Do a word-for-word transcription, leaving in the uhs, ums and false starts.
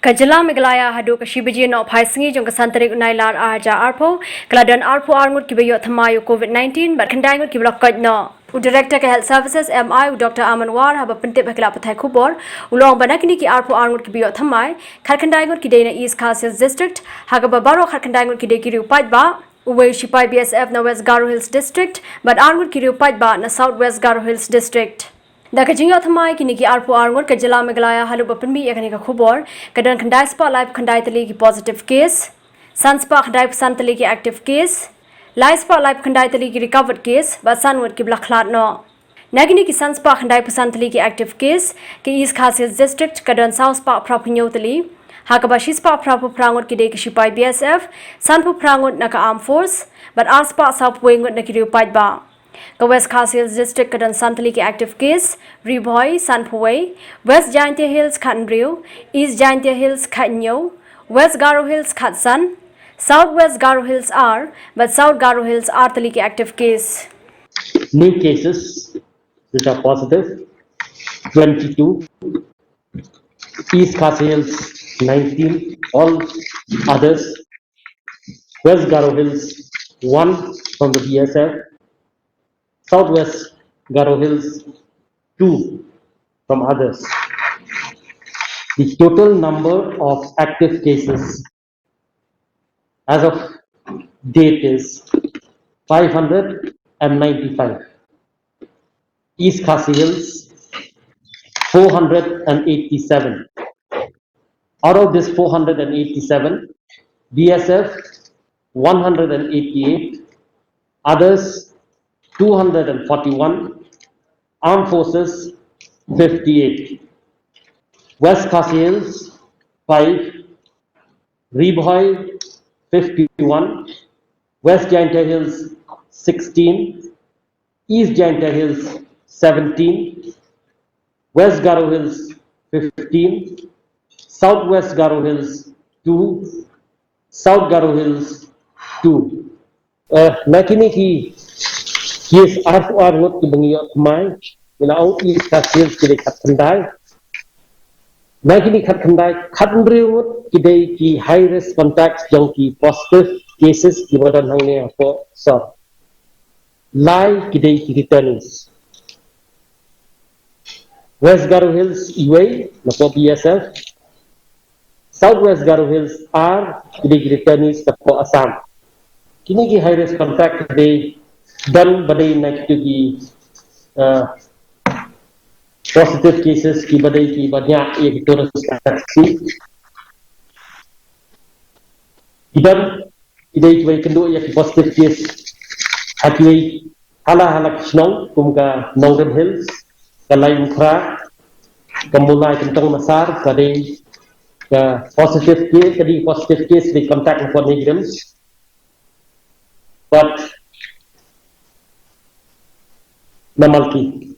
Ka jylla Meghalaya haduh ka shi baje nohphai sngi jong ka san tarik u Nailar ar hajar arphew, ka la don arphew ar ngut kiba ïoh thymmai ïa u COVID nineteen bad khyndai ngut kiba la koit noh. U Director ka Health Services, M I, u Doctor Aman War, haba pyntip ha ki lad pathai khubor, u la ong ba na kine ki arphew ar ngut kiba ïoh thymmai, khatkhyndai ngut ki dei na East Khasi Hills District, ha kaba baroh khatkhyndai ngut ki dei ki riew paidbah, uwei u shipai B S F na West Garo Hills District, bad ar ngut ki riew paidbah na South West Garo Hills District. Da ka jingïoh thymmai kine ki arphew ar ngut, ka jylla Meghalaya haduh ba pynmih ïa kane ka khubor ka don khyndai spah laiphew khyndai tylli ki positive case, san spah khyndai phew san tylli ki active case, lai spah laiphew khyndai tylli ki recovered case, bad san ngut kiba la khlad noh. Na kine ki san spah khyndai phew san tylli ki active case, ka East Khasi Hills District ka don saw spah phraphew hynñiew tylli, ha kaba shi spah phraphew phra ngut ki dei ki shipai B S F, sanphew phra ngut na ka Armed Force, bad ar spah sawphew wei ngut na ki riew paidbah. Ka West Khasi Hills District ka don san tylli ki active case, Ri Bhoi sanphew wei, West Jaintia Hills khathynriew, East Jaintia Hills khathynñiew, West Garo Hills khatsan, South West Garo Hills ar, bad South Garo Hills ar tylli ki active case. New cases which are positive, twenty-two. East Khasi Hills, nineteen. All others, West Garo Hills, one from the B S F. Southwest Garo Hills, two from others. The total number of active cases as of date is five hundred and ninety-five. East Khasi Hills, four hundred and eighty-seven. Out of this four hundred and eighty-seven, B S F, one hundred and eighty-eight, others, two hundred and forty-one, Armed Forces, fifty-eight, West Khasi Hills, five, Ri Bhoi, fifty-one, West Jaintia Hills, sixteen, East Jaintia Hills, seventeen, West Garo Hills, fifteen, Southwest Garo Hills, two, South Garo Hills, two. Uh, na kine ki case arphew ar ngut kiba ngi ïoh thymmai, ngi la ong East Khasi Hills ki dei khatkhyndai. Na kine khatkhyndai, khathynriew ngut ki dei ki high risk contacts jong ki positive cases kiba don hangne hapoh sor. Lai ki dei ki returnees. West Garo Hills iwei, napoh B S F. South West Garo Hills ar, ki dei ki returnees napoh Assam. Kine ki high risk contact ki dei don ba dei na kito ki, uh, positive cases kiba dei kiba ñiah ïa ki tourist attraction. Ki don, ki dei kiba ïakynduh ïa ki positive case ha kiwei, ha la, ha la ki shnong kum ka Nongrim Hills, ka Laitumkhrah, ka Mawlai Kyntong Massar, ka dei ka positive case, ka dei positive case, dei contact napoh NEIGRIHMS. Bad na Malki.